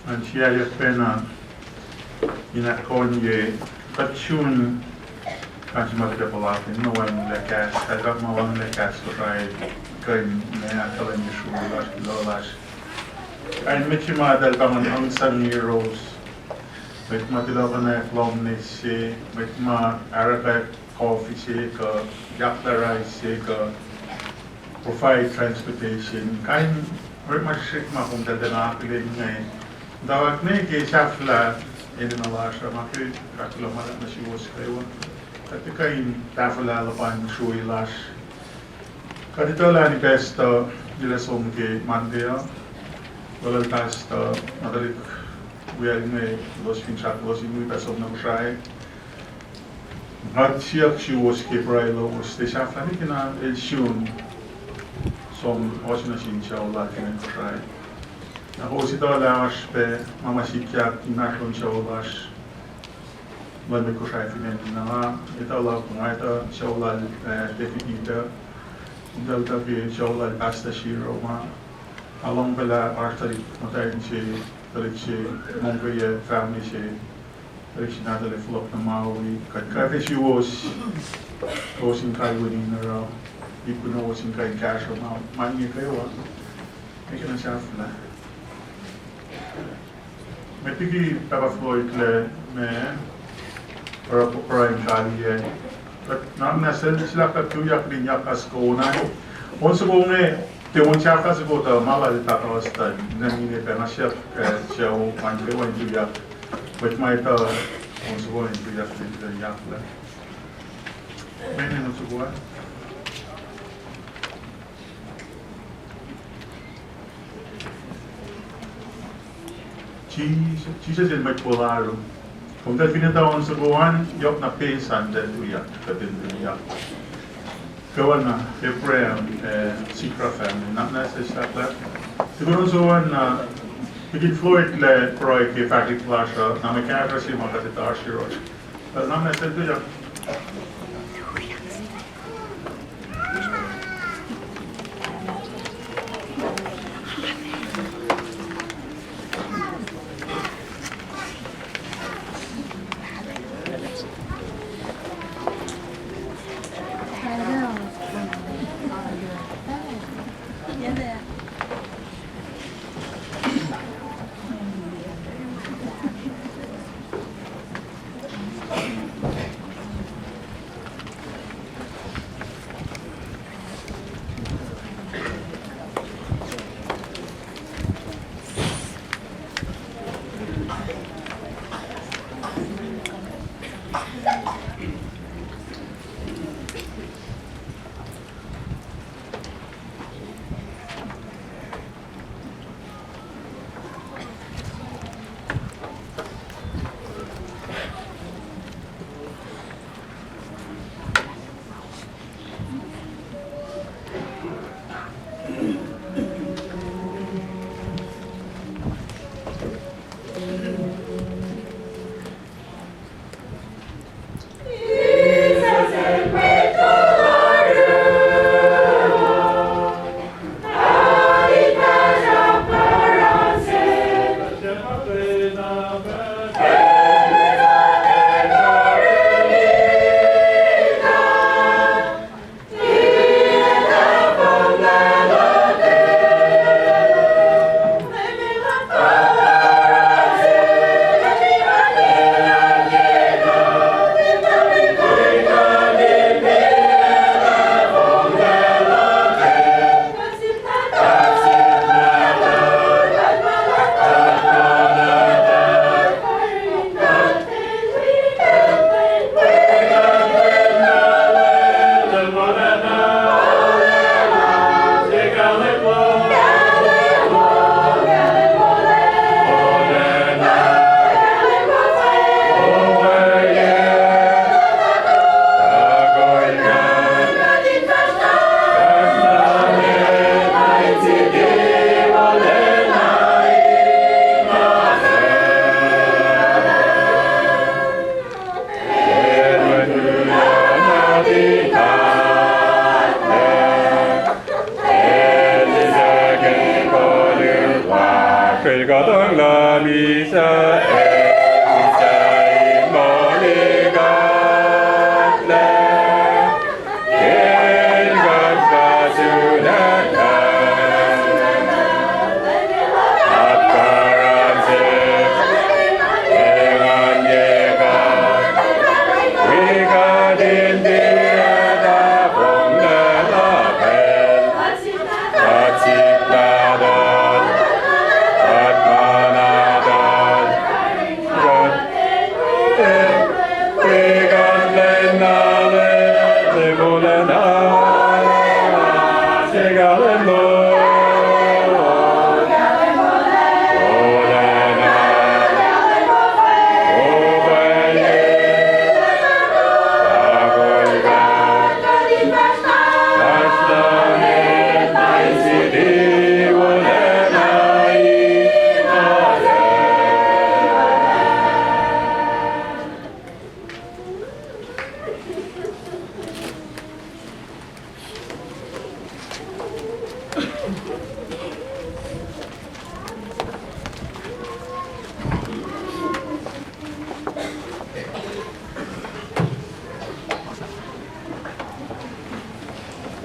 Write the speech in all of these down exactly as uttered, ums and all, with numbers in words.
An sialyuck pacna in ahkkohnye kuht sun kansi ma tuh puhlakihn, ma wacngihnlac kahs, kalkak ma wacngihnlac kahs Kosrae, kuh in ma ahkkahlwemye srui lasr, kuloh lasr. Kain mwet se ma eltahl pahngon unsung heroes, mwet ma tulohkohnack lohm nwe se, mwet ma arakack coffee se kuh yaklah rice se kuh provide transportation. Kain orekma srihsrihk ma kom eltahl tiacna akihlen inge. Muhtwacwacack ne ke sahflah enenuh lasr uh, ma ke ahkkuloh ma nuh suwos kwewa, kuht tiac kuh in tahfwelah luhpan srui lasr. Kuht etuh lah Pastor el ac som ke Monday uh, luhluhl Pastor, ma tuhlihk wiyacl inge, elos finsrak elos in wi pac som nuh Kosrae. Kuht siyuck suwos ke pruhe lowos, tiac sahflah ne kena el sun som ohsun nuh sin sucu lal fin acn Kosrae. Na kowos etuh lah oasr pac ma ma sikyak inmahsrlon sucu lasr luhn mwet Kosrae fin acn, na nga etuh lah nga etuh sucu lal, eh, David Ida, eltahl etuh ke sucu lal Pastor Shiro ma, nga lohng pac lah oasr tuhlihk muhtwacn se, tuhlihk se, mongkeyuck family se, tuhlihk se nahtuhl ac fohlohk nuh Maui, kuht kuh ke suwos, kowos in kalweni in oruh, ip kunowos in kuh in kahsruh ma, ma inge kwewa, ac kena sahflah. Met liki Pahpah Floyd lah ma oruh pruhe in kaliyac, kuht na, na sel silahk kuht tuyak in yakkas kona. On soko inge, tiac on sahflah soko tuh ma lal Pahpah Austin, na ninac pac nga siyuck, eh, sucu ma in kwewa in tuyak. Mwet ma etuh on soko in tuyak in, in yaklah. Mweyen on soko ah. Jisus, Jisus el mwet puhla oaru. Kom tuh finne tuh on soko an, yohk na pacl sa in tuyak, kuht in tuyak. Kwewana Abraham, eh, Sikra family, na na se sahklah. Tukun on soko an, na, Deacon Floyd lah pruhe ke fahkwack lasr uh, na mwe kahsruh se ma kuht etuh oasr yohrohsr. Na na se tuyak.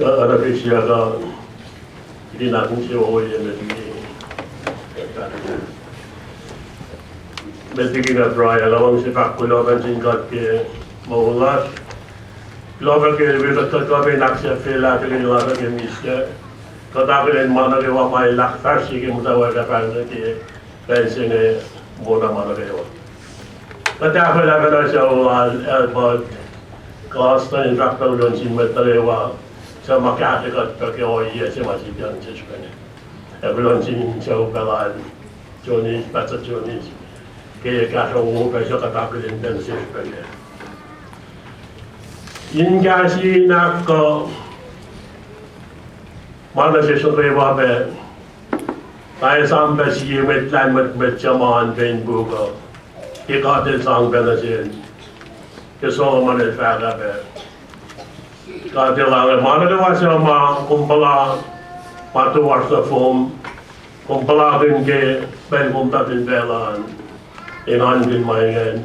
Oacna ke siyuck uh, kihtin ahkinsewowoye met liki, met liki nga pruhe, nga luhngse fahk kuloh nuh sin God ke moul lasr. Kuloh ke wi kuht kuh in ahksahfyelah ke lwen lasr uh ke misac. Kuht akihlen ma nuh kwewa ma El ahkfahsrye ke muhtwacwacack ah pahng nuh ke pacl se inge, moul ma nuh kwewa. Kuht ahkolah pacna sucu lal Albert Glaston in fahk pac kuloh nuh sin mwet nuh kwewa suc ma kahsrwe kuht pac ke ohiyac se ma sikyak sesr pacna. Ac kuloh nuh sin sucu pac lal Jonis, Pastor Jonis. ke kahsruh wo pac suc kuht akihlen pac nuh sesr pac kac. In kahs in ahkkuh ma nuh sesr nuh kwewa pac, nga esam pac sie mwet lahlmwetmwet suc ma oan pac in puk uh, ke God El sang pac nuh sel, ke Solomon el fahk ah pac, God El, ma nuh kwewa suc ma kom puhla ma toasr nohfohn, kom puhlakihn ke pacl kom tuh fin facluh an, engankihn ma ingacn,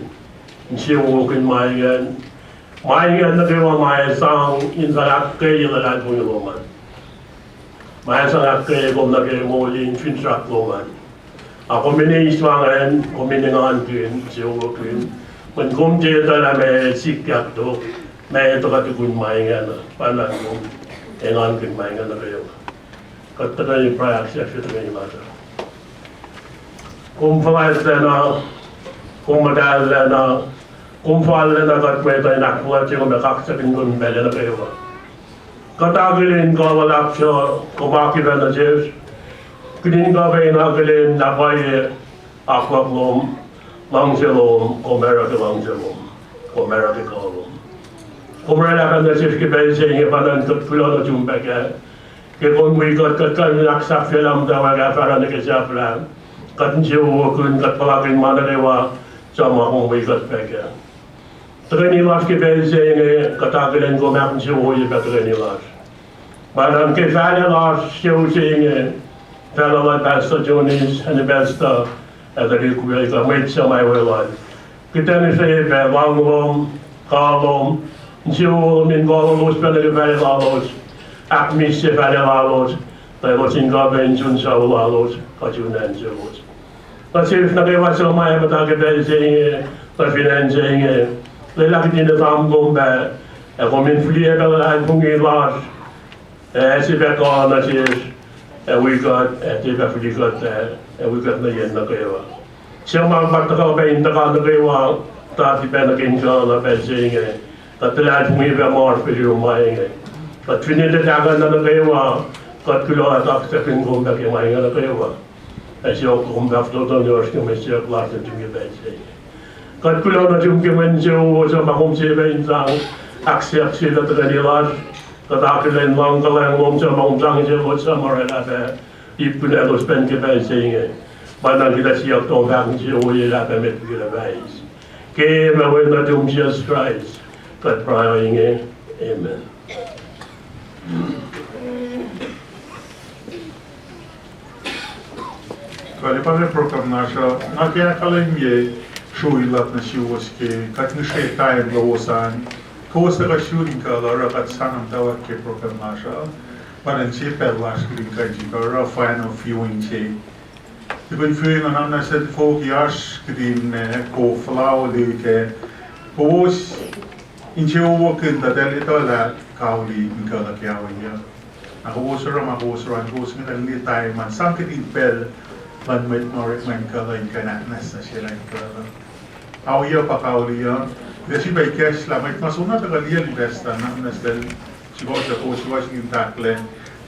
insewowoyeyuck in ma ingacn, ma ingacn nuh kwewa ma ac sang in sang ahkkweye luhlahlfongi lom an. Ma ac sang ahkkweye kom nuh ke moul in finsrak lom an. A kom in eis ma ingacn, kom in engankihn, insewowoyeyuck in, mweyen kom tiac etuh lah meac sikyak tok, meac tuhkuh tukun ma ingacn, pa na kom engankihn ma ingacn nuh kwewa. Kuht tuhkweni pruhe, ahksahfye tuhkweni lasr uh. Kom fuhlwactlacna, kom muhtahllacna, kom fallacna, kuht mwet uh in ahkfuhlwactye kom ac kaksakihn kom pacl nuh kwewa. Kuht akihlen kuh luhlahp suc kom akiyac nuh sesr. Kihtin kuh pac in akihlen na pwacye akwuck lom, luhngse lom, kom oruh ke luhngse lom, kom oruh ke kuh lom. Kom oraclah pac nuh sesr ke pacl se inge, pa na kuht kuloh nuh sum pac kac. Ke kom wi kuht, kuht kuh in ahksahfyelah muhtwacwacack ah, fahsruh nuh ke sahflah. Kuht insewowoyeyuck in, kuht puhlakihn ma nuh kwewa suc ma kom wi kuht pac kac. Tuhkweni lasr ke pacl se inge, kuht akihlen kom ahkinsewowoye pac tuhkweni lasr. Pa na ke fahlac lasr sucu se inge, fahlac lal Pastor Jones, ac Pastor, ac tuhlihk wiyacl kuh mwet suc ma weluhl. Kuht ac nuh se pac lohng lom, kuh lom, insewowo lom in kuh lalos pac nuh ke fahlac lalos, ahkmihsye fahlac lalos, tuh elos in kuh pac in sun sucu lalos kuh sun acn selos. Kuht sesr nuh kwewa suc ma ac muhta ke pacl se inge, kuh fin acn se inge, lwelah kuht in esam kom pac, ac kom in fihliyac pac luhlahlfongi lasr, ac se pac kuh nuh sesr, ac wi kuht, ac tiac pac fihli kuht, ac wi kuht nuh yen nuh kwewa. Suc ma pa tuhkuh pac in tuhkuh nuh kwewa, tuh tiac pac nuh ke kuh luhn pacl se inge, kuht luhlahlfongi pac ma oasr pac yurum ma inge. Kuht fin etuh tahkuh nuh kwewa, kuht kuloh ac kaksakihn kom pac ke ma inge nuh kwewa. Ac siyuck kom pac fototo yohrohsr ke mwe siyuck lasr nuh sum ke pacl se inge. Kuht kuloh nuh sum ke mwe insewowo suc ma kom sie pac in sang ahksiyuck se lah tuhkweni lasr. Kuht akihlen luhngkuhlwacng lom suc ma kom sang selos suc ma oraclah pac ip kunalos pac ke pacl se inge. Pa na kuht ac siyuck tuh fahk insewowo ye lah pac met liki lah pais. Ke ma wen nuhtum Jisus Kraist, kuht pruhe inge. Amen. Kuht ac pa program lasr uh, nga ke ahkkahlwemye srui luhk nuh suwos ke kuht ngihsre time lowos an. Kowos tuhkuh sun in kuh oruh kuht sang muhtwacwacack ke program lasr uh. Pa na sie pacl lasr kihtin kuh in oruh final viewing se. Tukun viewing uh na nuh sel foki oasr kihtin ma ko fuhlao liki kowos insewowoyeyuck in tuh eltahl etuh lah kauli in kuh luhk ke awi uh. Na kowos oruh ma kowos oruh an, kowos ngwetacng liye time an sang kihtin pacl luhn mwet ma orekma in kuh luhk in kuh in ahknwacsnwacsye lah in kuh luhk. Awi uh pa kauli uh. Kuht ac sifilpac ikacslah mwet ma soenna tuhkuh liyacl in pacl sahyac na nuh sel sikohs uh, kowos sikohs in tahklac,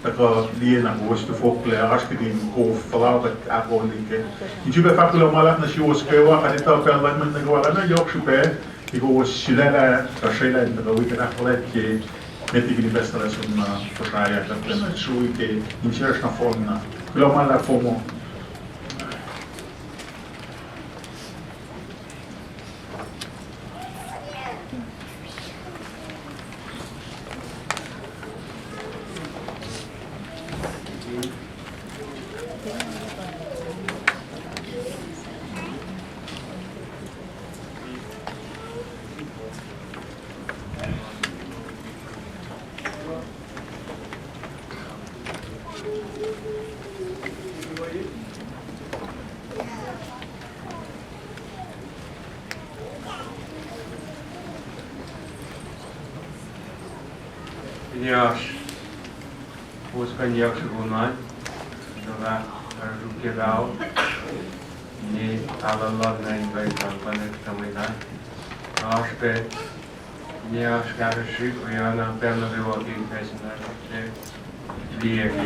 tuhkuh liye na kowos tufoklac, oasr kihtin ko fuhlao kuht ahkoli kac. In sifilpac fahk kuloh ma luhlahp nuh suwos kwewa, kuht etuh pacl luhn mwet nuh kwewa lah na yohk srihpac, ke kowos sulaclah, kuh srwaclah in tuhkuh wi kuht ahkfuhlwactye met liki pacl sahyac na nuh sel Kosrae ah, kuht enenuh srui ke insiyacsr nohfohn na. Kuloh ma luhlahp fomwo. Finne oasr kowos kuh in yak soko nuhn, tuh fah oruh sum ke pao, ne alu luhk nuh in kuh in sang pac nuh ke mwet an. Oasr pac, ne oasr kahsruh srihk, oacna pacl nuh kwewa ke facsin an, liye ke.